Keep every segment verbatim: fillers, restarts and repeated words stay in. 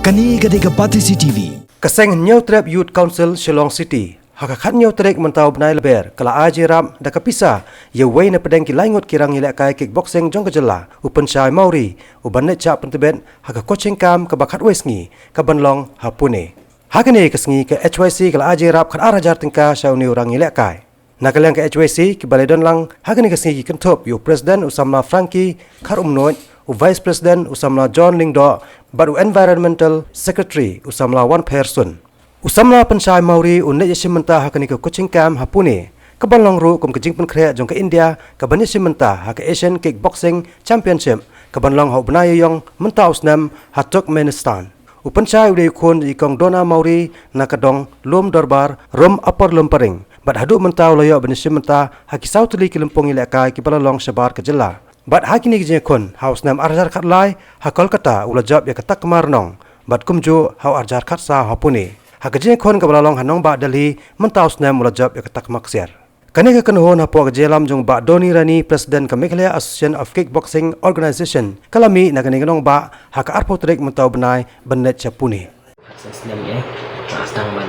Kane ka dei ka Batesi T V. Ka seng Hynñiewtrep Youth Council Shillong City, ha ka khathynñiew tarik mynta u bnai Lber, ka la ai jingïarap da ka pisa ïa uwei na pdeng ki laingut ki rangïalehkai kickboxing jong ka jylla, u Pynshai Mawrie, u ban leit shah pyntbit ha ka coaching camp kaba khatwei sngi, ka ban long ha Pune. Ha kane ka sngi ka H Y C ka la ai jingïarap khatar hajar tyngka sha une u rangïalehkai. Na ka liang ka H Y C, kiba la don lang ha kane ka sngi ki kynthup ïa u President u samla Frankie Kharumnuid, u Vice President u samla John Lyngdoh, bad u Environmental Secretary u samla Wanpher Sun. U samla Pynshai Mawrie un leit ïashim bynta ha kane ka coaching camp ha Pune, ka ban long ruh kum ka jingpynkhreh jong ka India ka ban ïashim bynta ha ka Asian Kickboxing Championship, ka ban long ha u bnai Ïaïong mynta u snem ha Turkmenistan. U Pynshai u dei u khun jong i Kong Dona Mawrie na ka dong Lum Dorbar, Rum Upper Lumparing. Bad haduh mynta u la ïoh ban ïashim bynta ha ki saw tylli ki lympung ïalehkai kiba la long shabar ka jylla. Bad ha kine ki jingïakhun, ha u snem ar hajar khatlai, ha Kolkata u la jop ïa ka takma rnong. Bad kumjuh ha u ar hajar khatsaw ha Pune. Ha ka jingïakhun kaba la long ha nongbah Delhi, mynta u snem u la jop ïa ka takma ksiar. Kane ka kynhun hapoh ka jingïalam jong Bah Donny Rani, President ka Meghalaya Association of Kickboxing Organisation, ka la mih na kane ka nongbah ha ka arphew tarik mynta u bnai ban leit sha Pune. Sa snem eh, nga sdang ban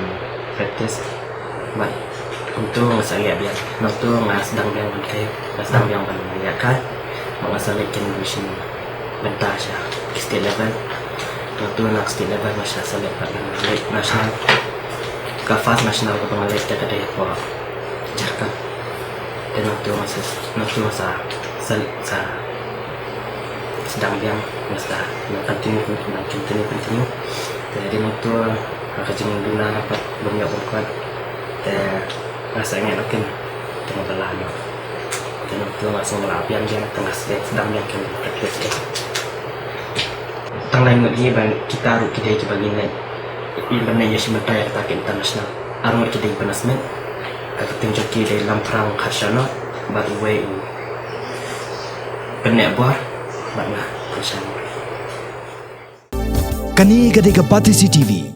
practice. Bad kumto nga sa leh biang, nangto nga sdang biang ban kai, nga sdang biang ban leh kai. Bad nga sa leit kin bishim bynta sha state level. Nangto na state level nga sa select bad nga leit national. Ka first national kaba nga leit ka dei hapoh Jharkhand. Te nangto nga sa, nangto nga sa, sa, sa sdang biang, nga sa, nga continue, nga continue, continue. Te dei nangto, ha ka jingduna pat bym ïoh bym kwah. Te nga sa ngeit noh kin, te nga ba lah noh. Te nangto nga sa lah biang biang, te nga sa sdang biang kin practice kin. Tang lai ngut hi ba kita ruh ki dei kiba ngin leit, ngin leit ïashim bynta ïa kata ka international. Ar ngut ki dei ban leit. Ka kyrteng jong ki dei Lamphrang Kharshano bad uwei u Pyneh Bor bad nga Kharshano. Kane ka dei ka Batesi T V.